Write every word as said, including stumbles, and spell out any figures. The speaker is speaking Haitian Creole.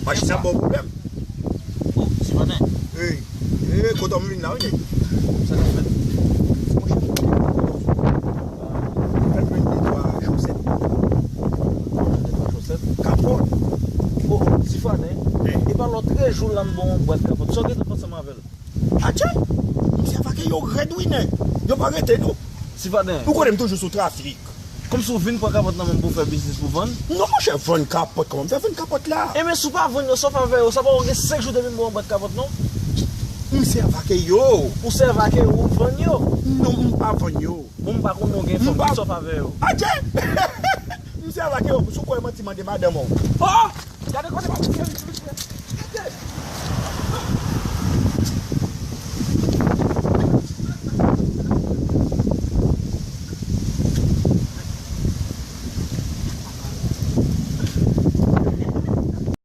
Machin nan bon pwoblèm. Oh, Sivannen. Ey, ey, kote m vin la, wi. Sa k ap fèt? Monchè, fè m jwenn de twa chosèt. Fè m jwenn de twa chosèt. Kapòt. Oh, Sivannen. Ey. E pa lòt jou la m ba w yon bwat kapòt. Sa w gentan fè ansanm avè l? Atchè! Misye avake yo rèd wi nèg. Yo pa rete non. Sivannen. Ou konnen m toujou sou trafik. Kòmsi w vin pran kapòt nan men m pou w fè biznis pou vann? Non, monchè, vann kapòt. Kòman m fè vann kapòt la? Ebyen, si w pa vann yo, sa w fè avè yo? Sa pa w gen senk jou depi m ba w yon bwat kapòt, non? Misye avake yo. Ou se avake yo, ou vann yo? Non, m pa vann yo. Bon, m pa konnen w gen fanm, M pa- sa w fè avè yo? Atchè! Misye avake yo. Si w kwè manti, mande madanm ou. Oh! Gade kote m ap di,